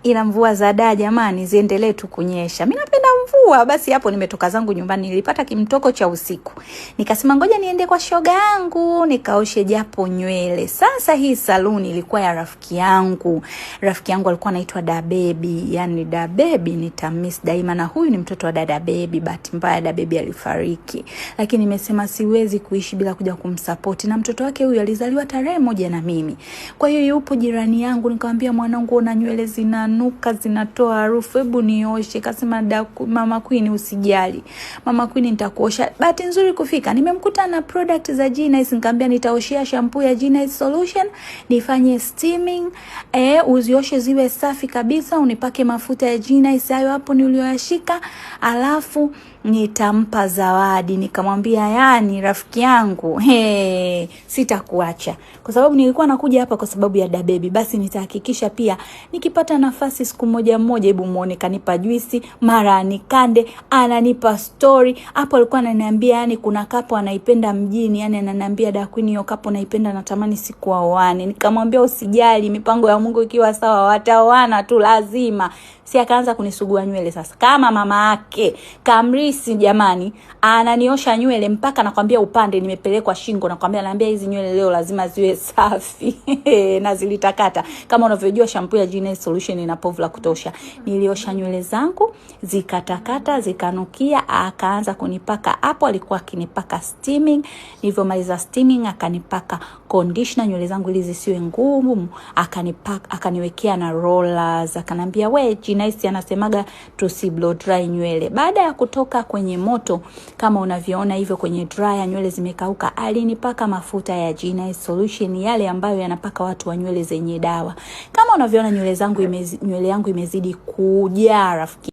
Ila mvua za daa jamani, ziendelee tu kunyesha. Mimi napenda mvua. Basi hapo nimetoka zangu nyumbani, nilipata kimtoko cha usiku, nikasema ngoja niende kwa shoga yangu nikaoshe japo nywele. Sasa hii saluni ilikuwa ya rafiki yangu. Rafiki yangu alikuwa anaitwa Dabebi, yani Dabebi nitamiss daima, na huyu ni mtoto wa dada Baby. Bahati mbaya da Baby alifariki, lakini nimesema siwezi kuishi bila kuja kumsupport, na mtoto wake huyu alizaliwa tarehe moja na mimi, kwa hiyo yupo jirani yangu. Nikamwambia, mwanangu, una nywele zinanuka, zinatoa harufu, hebu nioshe. Kasema, mama Queen usijali, mama Queen nitakuosha. Bahati nzuri kufika nimemkuta na product za Genius, nikamwambia nitaoshea shampoo ya Genius Solution, nifanye steaming, uzioshe ziwe safi kabisa, unipake mafuta ya Genius hayo hapo niliyoyashika, alafu nitampa zawadi. Nikamwambia, yani rafiki yangu, he, sitakuacha kwa sababu nilikuwa nakuja hapa kwa sababu ya Dabebi, basi nitahakikisha pia nikipata nafasi siku moja moja, hebu muone kanipa juisi, mara anikande, ananipa story hapo. Alikuwa ananiambia yani kuna couple anaipenda mjini, yani ananiambia, da Queen, hiyo couple naipenda, natamani siku waoane. Nikamwambia usijali, mipango ya Mungu ikiwa sawa wataoana tu lazima. Si akaanza kunisugua nywele sasa kama mama yake kamrisi, jamani, ananiosha nywele mpaka nakwambia upande nimepelekwa shingo, nakwambia, naambia hizi nywele leo lazima ziwe safi na zilitakata. Kama unavyojua shampoo ya Genius Solution ina povu la kutosha. Niliosha nywele zangu zikatakata, zikanukia, akaanza kunipaka hapo. Alikuwa akinipaka steaming, nilivyomaliza steaming akanipaka conditioner nywele zangu ili zisiwe ngumu, akanipaka, akaniwekea na rollers, akanambia we Genius anasemaga tusi blow dry nywele. Baada ya kutoka kwenye moto kama unavyoona hivyo kwenye dryer, nywele zimekauka, alinipaka mafuta ya Genius Solution yale ambayo yanapaka watu wa nywele zenye dawa. Kama unavyoona nywele zangu nywele yangu imezidi kujaa rafiki.